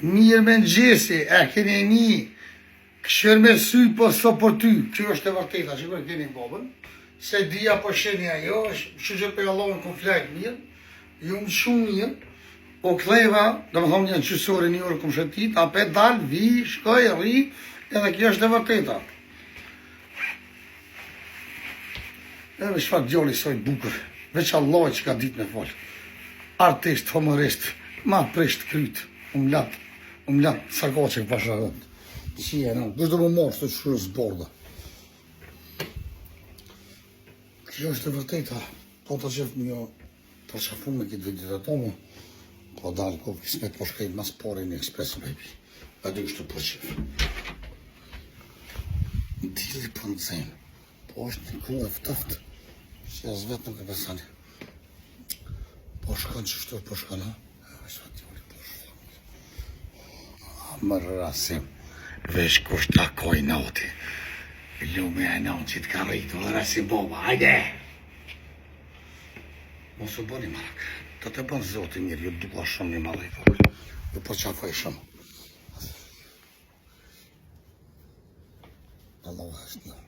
Mirëmëngjesi, e keni një këshër me sy po so për ty, kjo është e vërteta, që e keni babën, se dia po sheni ajo, që që për Allahun ku flajt mirë, ju më shumë mirë, o ktheva, do më thonë një qysore një orë kum shëtit, apet dal, vi, shkoj, rri, edhe kjo është e vërteta. Edhe çfarë djali sa i bukur, veç Allah që ka ditë me fol. Artist, humorist, ma prisht kryt, u mlat, u mlat sa ka që pasha rënd. Si e në, do të më marrë të shkruar zborda. Kjo është e vërteta, po të qef një përqafu me këtë video të tonë, po dalë ko kismet po shkaj mas pari në Express baby. A dy kështu po qef. Dilli po në zemë. Po është një kohë e ftoftë, që as vetë nuk e besoni. Po shkon qështu, po shkon, ha? Po shkon. Më rasim, vesh kush ta koj nati. Lumi e nanë që të ka rritu, dhe rasim baba, hajde! Mos u bëni marak, të të bën zoti mirë, ju dua shumë një malli vogël, ju përqafoj shumë. Allah është një.